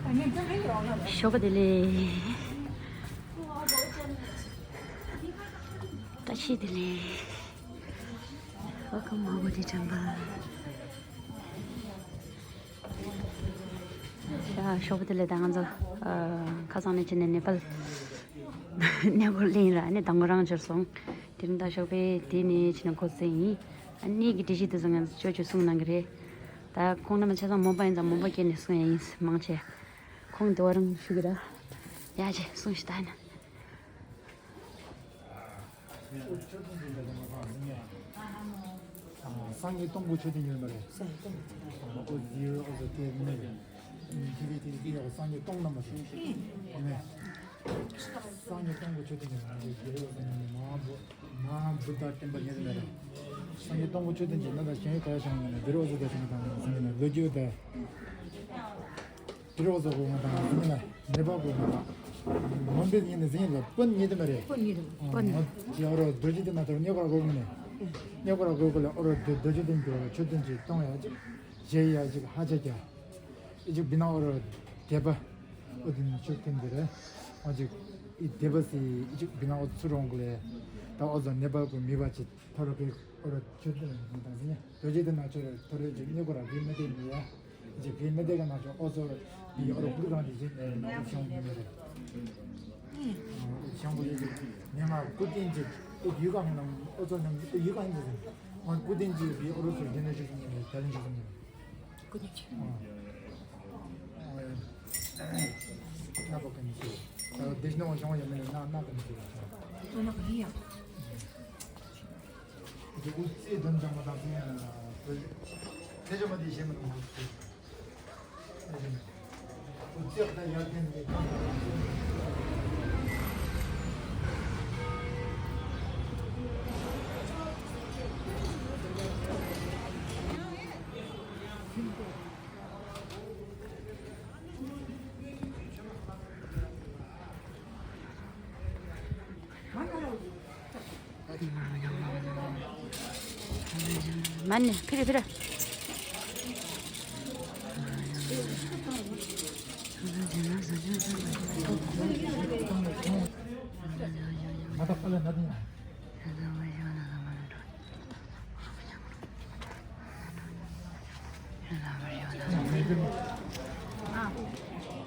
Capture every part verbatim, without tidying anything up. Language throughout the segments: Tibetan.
ཞོགས་པ་བདེ་ལེགས། བཀྲ་ཤིས་བདེ་ལེགས། Welcome, Bhagavati Temple. ཡ། ཞོགས་པ་བདེ་ལེགས། ད་ང་ཚོ་ཨ་ཁ་སང་ནས་ཕྱིན་ནས་ནེ་པཱལ་གནས་སྐོར་གླེང་ར་ནི་དང་པོ་རང་འབྱོར་སོང་། དེ་རིང་ད་ཞོགས་པའི་དེ་ནས་ཕྱིན་ནས་འགོ་བཙུགས་ཡིན། ཨ་ནི་གི་སྒྲིག་གཞི་དེ་ཚོ་ང་ཚོ་ཅོ་ཅོ་གསུང་གནང་གི་རེད། ད་ཁོང་རྣམ་པ་ཆ་ཚང་མོ་པ་ཡིན་ཙང་མོ་པ་སྐྱེལ་ནས་གསུང་ཡ་ཡིན། མང་ཆེ་ཁོང་དེ་བ་རང་ཞུ་གི་ར། ཡ་ཆེ་གསུང་ཞིག་ད་ཡིན། སངས་རྒྱས་སྟོང་པོ་མཆོད་རྟེན་ཡོད་མ་རེད། སངས་རྒྱས་སྟོང་པོ་མཆོད་རྟེན། ཨོ་ཟིར་ཨོ་ཟོ་ཏེ་ནེ། ཏི་ཏི་ཏི་ཏི་ཨོ་སངས་རྒྱས་སྟོང་རྣམ་པ་ཞིག་ནེ། སངས་རྒྱས་སྟོང་པོ་མཆོད་རྟེན་ཡོད་མ་རེད། ཟིར་ཨོ་ཟོ་ནེ་མ་བུ་མ་བུ་ད་བསྟན་པ་ཉེ་རེད་མ་རེད། སངས་རྒྱས་སྟོང་པོ་མཆོད་རྟེན་གྱི་ན་ད་ཞིང་ཡོད་ག་ཡ་ཞང་ནེ་ཟིར་ཨོ་ཟོ་ད་ཞིང་དང་ཟིར་ནེ་ལོ་རྒྱུས་ད། དེ་རོགས་ཟོ་གོ་ང་དང་ཟིན་ལ་ནེ་པ་གོ་ང་དང་། མོན་པའི་ཉིན་ནས་ཟིན་ལ་སྤུན་ཉིད་དུ་མ་རེད། སྤུན་ཉིད་དུ་མ་རེད། སྤུན་ཉིད་དུ་མ་རེད། ཨོ་ཅི་ཨོ་རོ་རྡོ་རྗེ་དེ་ན་དོར་ཉེ་གོ་ར་གོ་གི་ནས། ཉེ་གོ་ར་གོ་གི་ལ་ཨོ་རོ་རྡོ་རྡོ་རྗེ་དེ་འགྱུར་བ་ཆོས་དོན་གྱི་གཏོང་ཡ་ཅིག་བཞེས་ཡ་ཅིག་ཧ་ཅ་ཀྱ། ཨི་ཅིག་བི་ན་ཨོ་རོ་དེ་པ། ཨོ་དེ་ནི་ཆོས་དོན་དེ་རེད། ཨོ་ཅིག་ཨི་དེ་པ་སི་ཨི་ཅིག་བི་ན་ཨོ་ཚུར་རོང་གི་ལས། ད་ཨོ་ཟོ་ནེ་པ་གོ་མི་བ་ཅིག་ཐོ་རོ་ཀི་ཨོ་རོ་ཆོས་དོན་དང་ཟིན་ཡ། རྡོ་རྗེ་དེ་ན་ཆོས་རེད་ཐོ་རོ་ཅིག་ཉེ་གོ་ར་བི་མི་དེ་མི་ཡ། ཅིག་གི་མི་དེ་ག་ན་ཅོ་ཨོ་ཚོ་བི་ཨོ་རོ་ཀུ་རང་དེ་ཅིག་ནས་ན་ཤང་ཡིན་མི་རེད། ཤང་བུ་ལེ་ཅིག་ནས་ང་ཀུ་ཏིན་ཅིག་ཨོ་ཡུ་ག་ཧང་ནམ་ཨོ་ཚོ་ནམ་ཨོ་ཡུ་ག་ཧང་ཅིག་ང་ཀུ་ཏིན་ཅིག་བི་ཨོ་རོ་ཚོ་རྒྱུ་ནས་ཅིག་ཡིན་མི་རེད། ད་ལན་ཅིག་ཡིན་མི་རེད། ཀུ་ཏིན་ཅིག་ཨ་ཨ་ན་པ་ཀ་ནི་ཅིག་ད་དེ་ཤི་ནོ་ཤང་ཡིན་མི་རེད། ན་ན་ཀ་ནི་ཅིག་ཨོ་ན་ཀ་ནི་ཡ། དེ་ཀུ་ཙེ་དོན་ཅང་མ་དང་ཙེ་ཡང་ཙེ་ཅང་མ་དེ་ཤེས་མི་འདུག་མ་ཟེར། ཀུ་ཙེ་ད་ཡར་ཐེན་དེ་ཀ་མ་ནི་ཕི་རེ་ཕི་རེ།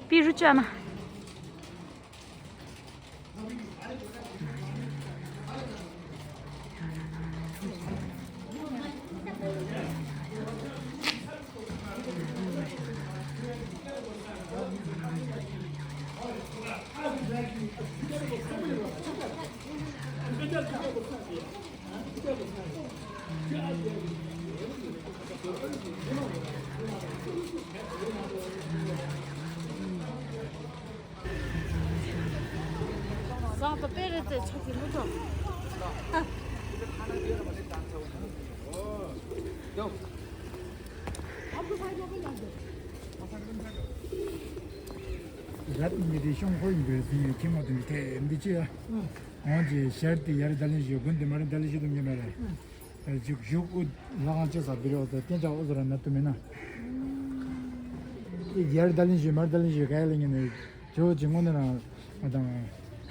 པི་རུ་ཅོ་ཨ་མ། ཟངས་དང་དཔེ་རེ་རྩེ་ཆོག་གི་མི་ཐོག་རབ་ཉིད་དེ་ཤོང་ཧོ་ཡིན་པའི་སྲིད་ཡོད་ཁྱིམ་མ་དུ་མི་ཐེ་འདི་ཅི་ཡ། འོང་ཅི་ཤར་དེ་ཡར་ད་ལན་ཞུ་དགོན་དེ་མར་ད་ལན་ཞུ་དུ་ཉེ་མ་རེད། བཞུགས་བཞུགས་ཨུ་ལ་ཁང་ཅེ་ས་བི་རོ་ཏེ་ཏེན་ཅ་ཨོ་ཟོ་ར་ན་ཏུ་མེ་ན། ཨི་ཡར་ད་ལིན་ཞུ་མར་ད་ལིན་ཞུ་ག་ཡ་ལ་ཉེ་ནི་ཇོ་ཅི་ངོ་ནི་རང་ང་དང་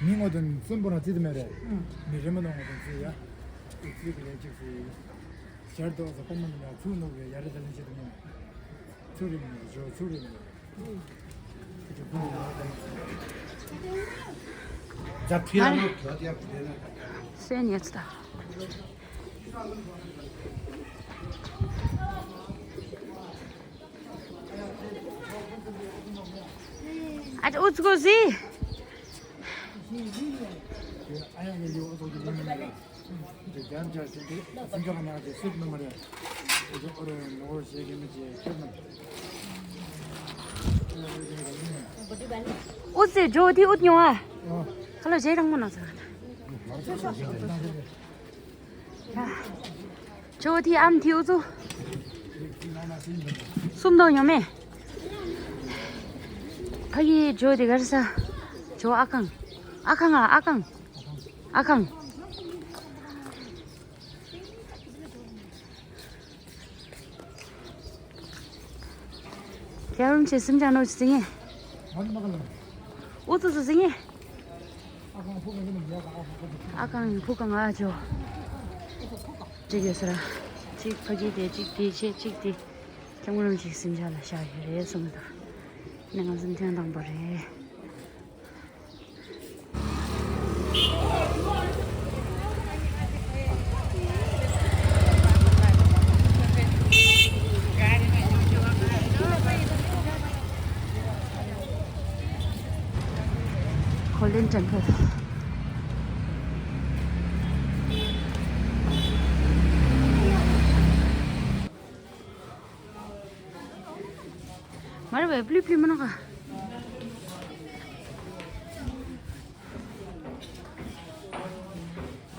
མི་ངོ་དང་སུན་པོ་རང་ཙི་ཏུ་མེ་རེ། མི་རེ་མ་ནོ་ངོ་དང་ཙི་ཡ། ཨི་ཙི་གི་ལེ་ཅིག་སི། ཤར་དོ་ཟ་པ་མ་ནི་ན་ཚུ་ནོ་གི་ཡར་ད་ལིན་ཞུ་དུ་མེ། ཚུ་རེ་མི་ཇོ་ཚུ་རེ་མི། སེ་ཉེ་ཚུ་ད། ཨ་ཅག་ཨུ་ཚུགས་ཟི། ཨུ་ཚུགས་ཇོ་དེ་ཨུ་ཉོ་ཨ། ཁ་ལོ་ཇེ་རང་མོ་ན་ཚ། ཇོ་དེ་ཨམ་དེ་ཨུ་ཚུགས། སུམ་མདོ་ཉོ་མེ། ཕ་གི་ཇོ་དེ་གར་ས། ཇོ་ཨ་ཁང་། ཨ་ཁང་ཨ་ཨ་ཁང་། ཨ་ཁང་། རྒྱལ་རོང་ཆེ་སེམས་ཅན་ནོ་ཅི་ཡིན། ཨུ་ཚུགས་སུ་ཟིན་ངེ། ཨ་ཁང་ཕུ་གང་ང་ཅོ། གཅིག་ཡོད་ས་ར། གཅིག་ཕ་གི་དེ་གཅིག་དེ་ཆེ་གཅིག་དེ། ཁྱམ་རམ་ཅིག་སིམ་ཆ་ལ་བཞག་ཡོད་རེད་གསུངས་དང་། ནི་ང་ཚོ་ཐེངས་དང་པོ་རེད། Golden Temple. མ་རེད་པས། པླི་པླི་མ་ནོ་ག།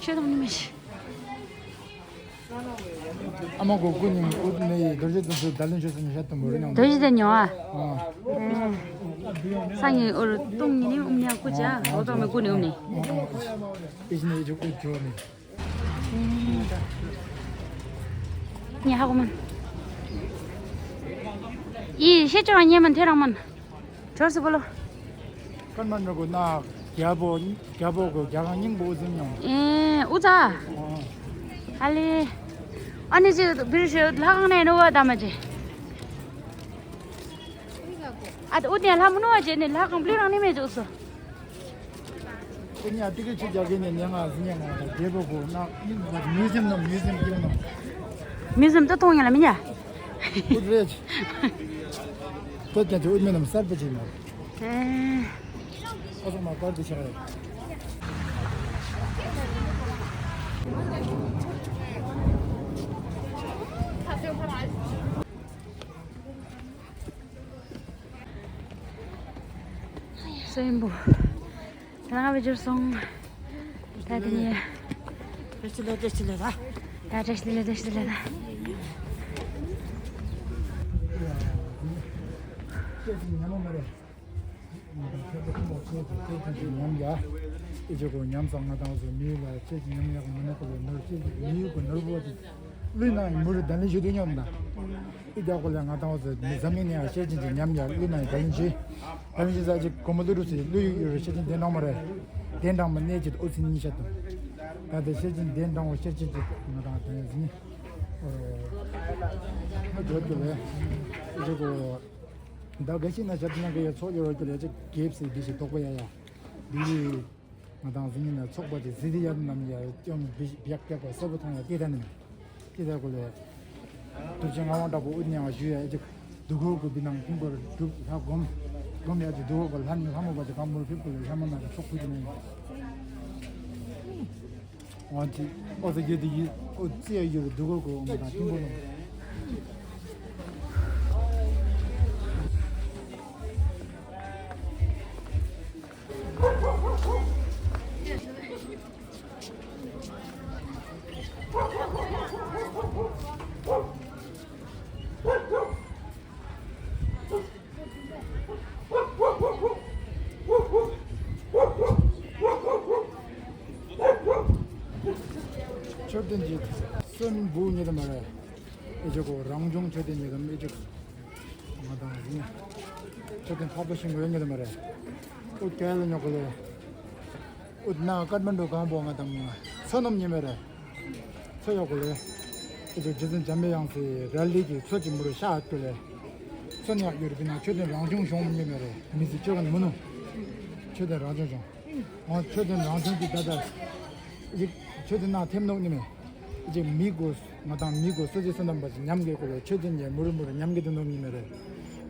ཆོས་དང་ནི་མི་ཤི། ཨ་མ་གོ་ཀུ་ཉིང་ཨུ་ནེ་རྡོ་རྗེ་དུང་སུ་ད་ལན་ཆོས་སུ་ཉི་ཤ་དུམ་བུ་རེ་ནང་། རྡོ་རྗེ་དེ་ཉོ་ཨ། ཨ། ས་ངའི་ཨོ་རུ་ཏུང་ཉི་ནི་ཨུམ་ཉ་ཀུ་ཅ། ཨོ་ཏོ་མེ་ཀུ་ནི་ཨུམ་ནི། ཨིས་ནེ་ཨི་ཅུ་ཀུ་ཅོ་ནི། ཉི་ཧ་གོ་མན། ཨི་ཤེ་ཅོ་རང་ཉེ་མན་ཐེ་རང་མན། ཇོར་སི་བོ་ལོ། ཀན་མན་རོ་གོ་ན་རྒྱལ་པོ་རྒྱལ་པོ་གོ་རྒྱལ་ཁང་རྙིང་པོ་ཨུ་ཟིན་ཡོང་། ཨེ་ཨུ་ཙ། ཨ་ལེ། ཨ་ནི་ཅི་བིར་ཤེ་ལྷ་ཁང་ནས་ནོ་བ་ད་མ་ཅི། ཨ་ཏི་ཨུ་ཏི་ལྷ་མུ་ནོ་བ་ཅི་ནི་ལྷ་ཁང་པླི་རང་ནི་མེ་ཅི་ཨུ་སོ། ཀུ་ཉ་ཏི་ཀི་ཆུ་རྒྱག་གི་ནས་ཉན་ང་ཟིན་ཉན་ང་རྒྱལ་པོ་གོ་ན་མི་མིའུ་ཟིམ་ནོ་མིའུ་ཟིམ་ཀི་ནོ། མིའུ་ཟིམ་ཏུ་མཐོང་ཡ་ལ་མི་ཉ། ཨུད་རེད། ཏོ་ཀྱ་ཅི་ཨུད་མེ་ནམ་གསར་པ་ཅིག་ནོ། ཨེ། ཨ་སོ་མ་པར་དུ་ཆགས་རེད། སེམས་པོ། ང་བེད་སྤྱོད་སོང་། ད་དེ་ནས། བེད་སྤྱོད་ལས་བེད་སྤྱོད་ལས་ད། ད་བེད་སྤྱོད་ལས་བེད་སྤྱོད་ལས་ད། ཉམས་ཡ། ཨེ་ཅོ་གོ་ཉམས་སང་ང་དང་སོ་མི་ལ་ཁྱེད་ཀྱི་ཉམས་ཡག་མི་ནག་པོ་ལ་ནོར་ཁྱེད་ཀྱི་མི་ཡུལ་གོ་ནོར་བོ་དེ་ལུས་ནང་མུར་དང་ལེན་ཞུ་དུ་ཉམས་ན། ཨི་རྒྱ་གོ་ལ་ང་དང་སོ་མི་འཛམ་གླིང་ནས་ཤེས་ཅན་གྱི་ཉམས་ཡག་ལུས་ནང་དང་ལེན་ཞུ། དང་ལེན་ཞུ་ས་ཅིག་གོ་མོ་ལུ་རུ་སི་ལུས་ཡུལ་ཡུལ་ཤེས་ཅན་དེ་འདྲ་མ་རེད། དེ་འདྲ་མ་གནས་ཅིག་ཨོ་ཚི་གཉིས་ཤ་དང་། ད་དེ་ཤེས་ཅན་དེ་འདྲ་བོ་ཤེས་ཅན་ཅིག་ང་དང་དོན་ཡོད་ཟིན། ཨོ་ཇོ་ཇོ་ལེ། ཨི་ཅོ་གོ། ད་ག་ཤི་ན་ཞབས་ནང་གི་ཡ་ཚོགས་ཡོད་རོགས་ཀྱི་ལས་ཅིག་གེབ་སི་འདི་ཞིག་དོགས་པ་ཡ་ཡ། འདི་ང་དང་གཟིགས་ཉིན་ལ་ཚོགས་པ་ཅིག་གཟིགས་དེ་ཡ་རྣམས་ཡ་ཅོང་བི་བེག་བེག་པ་གསལ་པོ་མཐོང་ཡ་སྐད་ད་ནི་མེད། སྐད་ད་གོ་ལས། གྲུབ་ཆེན་ངག་དབང་གྲགས་པོ་དབུ་ཉེ་བ་ཞུ་ཡ་ཅིག་འདུ་འགོད་གུ་བི་ནང་ཕིང་པོར་སྒྲུབ་ལྷ་སྒོམ། སྒོམ་ཡ་ཅིག་འདུ་འགོད་གུ་ལྷ་ནི་ལྷ་མོ་པ་ཅིག་གང་མོར་ཕིང་པོ་ལ་ལྷ་མོ་ན་ཅིག་ཚོགས་ཕུད་དེ་ནི། ཨོ་ཅི། ཨོ་ཙི་ཡོད་དེ་ཡིན། ཨོ་ཙི་ཡ་ཡོད་རེད་འདུག་གོ་གོ་ང་དང་ཐིང་གོ་ལོ། མཆོད་རྟེན་གྱི་སོན་འབུ་ཉིད་མ་རེད། ཨེ་ཅོ་གོ་རང་བྱུང་མཆོད་རྟེན་ཉིད་དམ་ཨེ་ཅོ། ང་དང་ཡིན། མཆོད་རྟེན་འཕགས་པ་ཤིང་གོ་ཡོད་ཉིད་མ་རེད། ཨུ་ཀ་ལ་ཉོ་གོ་ལེ། ཨུ་ན་ཀ་ཐ་མན་ཌུ་གང་པོ་ང་དང་མཚོ་ནམ་ཉིད་མ་རེད། མཚོ་ཡོད་གོ་ལེ། ཨེ་ཅོ་རྗེ་བཙུན་འཇམ་པའི་དབྱངས་སི་རལ་གྲི་གི་མཚོ་ཅིག་མུ་རུ་ཤ་ཨ་ཏུ་ལེ། མཚོ་ནི་ཡག་ཡོད་རེད་པི་ན་མཆོད་རྟེན་རང་བྱུང་བྱུང་མི་མེད་རེད་མི་ཚེ་བཅོ་ལྔ་མི་ནུ། མཆོད་རྟེན་རང་བྱུང་བྱུང་། ང་མཆོད་རྟེན་རང་བྱུང་གི་ད་ལྟ། ཅིག་མཆོད་རྟེན་ནང་ཐེམ་ནོག་ནི་མེད། ཅིག་མི་གོ་ང་དང་མི་གོ་སོ་སོའི་སོ་ནམ་པ་ཅིག་ཉམས་དགོས་གོ་ལེ་མཆོད་རྟེན་ཡང་མུ་རུ་མུ་རུ་ཉམས་དགོས་དུ་ནོག་ནི་མེད་རེད།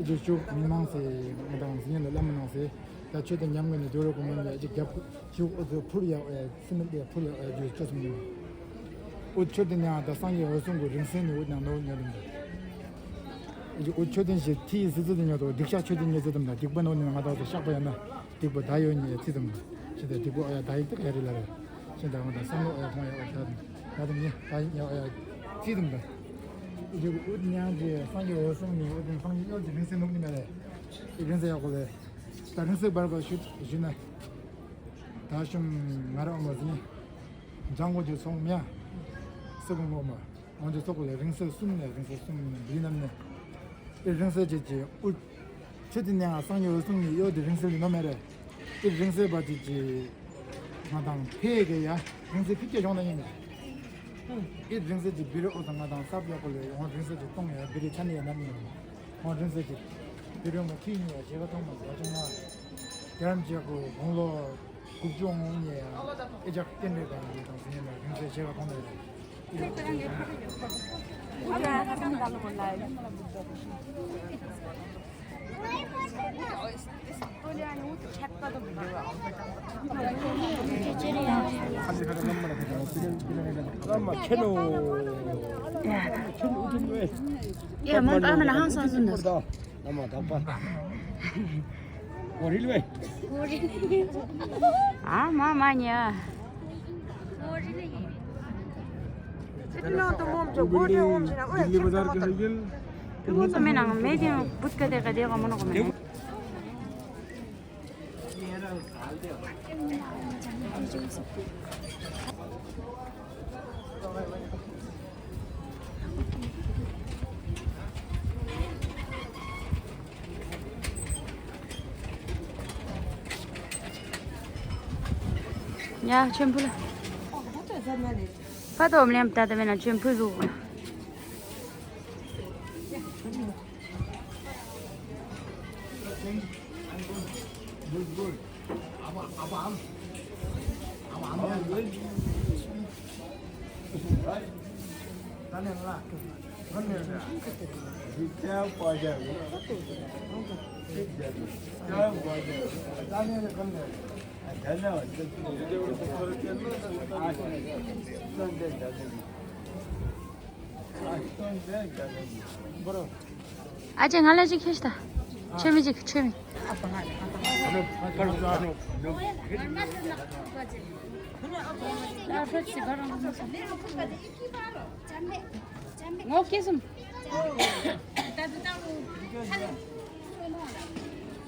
ཅིག་ཅུག་མི་མང་སེ་ང་དང་སི་ཉན་ལ་བླ་མ་ནང་སེ། ད་ཆོས་དེ་ཉམས་ངན་ནས་སྡོད་རོགས་གོ་མོ་ནས་ཅིག་རྒྱབ་ཁུ་ཅིག་ཨོ་ཚོ་ཕུར་ཡ་ཨེ་སི་མིག་ཏེ་ཕུར་ཡ་ཨེ་ཇུ་ཅོ་སུ་མི་ཨོ་ཆོས་དེ་ནས་ཨ་ད་སངས་རྒྱས་འོད་སྲུང་གི་རིང་བསྲེལ་ནས་འོད་ནང་ནོར་ཉལ་དུ་འདུག་ཨོ་ཆོས་དེ་ཞེས་ཐི་ཡི་སི་ཙི་དེ་ཉལ་དུ་སྡིག་བཤགས་ཆོས་དེ་ཉལ་ཙི་དམ་དང་སྡིག་པ་ནོར་ནས་ང་དག་ཚོ་བཤགས་པ་ཡ་ན་སྡིག་པ་ད་ཡོད་ཉལ་ཙི་དམ་དང་ཞེས་ད་སྡིག་པ་ཨ་ཡ་ད་ཡིག་ཏུ་ག་རི་ལ་རེ་ཞེས་ད་ང་དང་བསམ་བློ་ཨ་ཡ་ཐོང་ཡ་ཨ་ད་དམ་ད་དམ་ཉེ་ད་ཡིག་ཡ་ཨ་ཡ་ཙི་དམ་དང་ཨོ་ཆོས་ཨོ་ཉང་ཅེ་སངས་རྒྱས་འོད་སྲུང་ནས་ཨོ་དེ་སངས་རྒྱས་ཨོ་ཅེ་རིང་བསྲེལ་ནོར་ནས་མ་རེད། རིང་བསྲེལ་ཡག་གོ་ལེ། ད་རིང་བསྲེལ་བར་ག་ཞུ་ཞུ་ན། ད་ཤུམ་ང་རང་མ་ཟིན། ལྗང་གོ་ཅི་སོང་མིན། སེ་གོ་ངོ་མ། ང་ཚོ་ཚོགས་ལ་རིང་བསྲེལ་གསུམ་ནས་རིང་བསྲེལ་གསུམ་འདི་རྣམས་ནས། རིང་བསྲེལ་ཅེས་ཀྱི་དབུ། ཆུ་དེ་ནས་ང་སང་ཉིན་འོད་སྲུང་གི་གཡོ་དེ་རིང་སེལ་ལི་ནོ་མེ་རེད། ཨི་རིང་སེལ་བ་ཅིག་ཅིག་ང་དང་ཕེ་གེ་ཡ་རིང་སེལ་ཕི་སྐྱེ་བྱུང་ན་ཡིན་མེད། ཨི་རིང་སེལ་གྱི་བི་རི་ཨོ་དང་ང་དང་སབ་ཡག་པོ་ལས་ཧོང་རིང་སེལ་གྱི་གཏོང་ཡ་བི་རི་ཆ་ནི་ཡ་ན་མི་ཡོང་། ཧོང་རིང་སེལ་གྱི་བི་རི་མོ་ཁི་ཉི་ཡ་བྱེད་ཀ་གཏོང་མ་ཟ་ཆུང་ན། རྒྱ་རམ་བྱེད་གོ་དགུང་ལོ་དགུ་བཅུ་འོང་ཉེ་ཡ་ཨེ་ཅག་བསྟན་རེ་དང་ཡོད་དང་ཟེར་ཉེ་ན་རིང་སེལ་བྱེད་ཀ་གཏོང་ནས་རེད། ཨ་མ་མ་ཉ། ཡ་ཆེན་པོ་ལ། ཕ་དོ་མ་ལེམ་ད་ད་མེ་ན་ཆེན་པོ་ཟུག་ཨ་ཅེ་ང་ལ་ཅིག་ཁྱེར་ཤི་ད། ཆོས་མི་ཅིག་ཆོས་མི། ངོ་སྐྱེ་སུམ།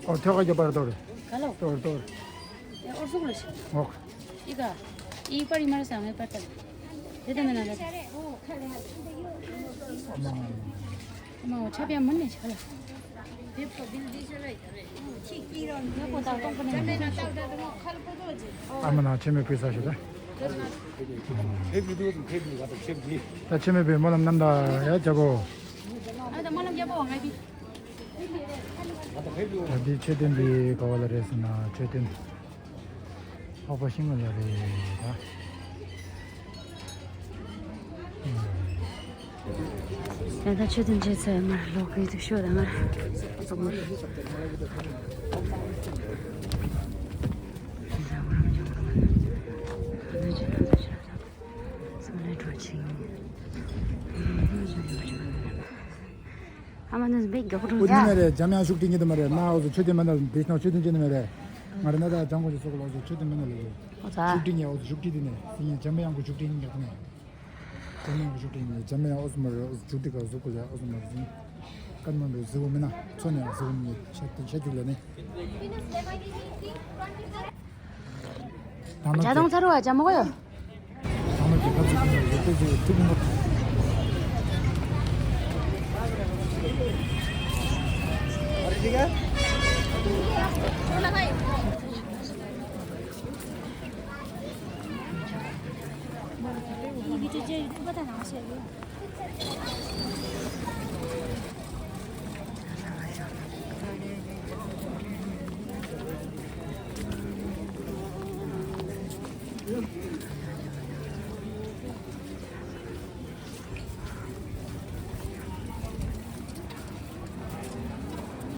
ཨོ་ཐོད་ཀ་རྒྱབ་པར་གཏོར། ག་ལོ། གཏོར་གཏོར། ཨོར་སུག་ལ་ཤི། ངོ་། ཨི་ག་ཨི་པར་ཨི་མར་སང་ངེ་པར་ཏལ། དེ་དེ་མེ་ན་ལ། མ་ཆ་པའི་མུན་ནས་ཆ་ལ། ཨ་མ་ན་ཆེ་མེ་ཕུལ་ས་ཞིག་ད། ད་ཆེ་མེ་ཕུལ་སྨོན་ལམ་རྣམ་དག་ཡ་རྒྱལ་པོ། ད་འདི་མཆོད་རྟེན་འདི་ག་བ་ལ་རེད་ཟེར་ན་མཆོད་རྟེན། འཕགས་པ་ཤིང་ལ་རེད་ད། ད་ལྟ་མཆོད་རྟེན་བྱས་ཚར་མར་ལོག་གི་འདུག་ཤོག་ད་ང་ཚོ་མར། ཨ་མ་ནི་བེད་མགྱོགས་འགྲོ་ཡ། འོ་དེ་ནི་མེད་རེད། འཇམ་དབྱངས་ཤུགས་ཀྱིས་ཉིད་དུ་མ་རེད་ན། འོ་ཚོ་མཆོད་རྟེན་མེད་ན་དེ་ནང་མཆོད་རྟེན་ཅན་ནི་མེད་རེད། ང་རེ་ན་ད་འཇམ་གོང་ཞིག་སོགས་ལ་འོ་ཚོ་མཆོད་རྟེན་མེད་ན་ལས་རེད། འོ་ཚ། ཤུགས་ཀྱིས་ཉིད་འོ་ཚོ་ཤུགས་ཀྱིས་དེ་ནས་དེ་ཉིད་འཇམ་དབྱངས་ཀྱི་ཤུགས་ཀྱིས་ཉིད་ཀྱག་ནས། འཇམ་དབྱངས་ཀྱི་ཤུགས་ཀྱིས་ཉིད་འཇམ་དབྱངས་འོ་ཚོ་མ་རེད། འོ་ཚོ་ཤུགས་ཀྱིས་ག་ཟུག་གོ་ཡ་འོ་ཚོ་མ་རེད་ཟིན། ཀན་མ་འགྲོ་ཟིག་གོ་མེད་ན་ཚོ་ནས་ཟིག་གོ་མི་ཤ་དེ་ཤ་རྒྱུག་ལ་ནི། ཇ་དོང་ཚ་རུ་བ་ཇ་མོ་གོ་ཡོ།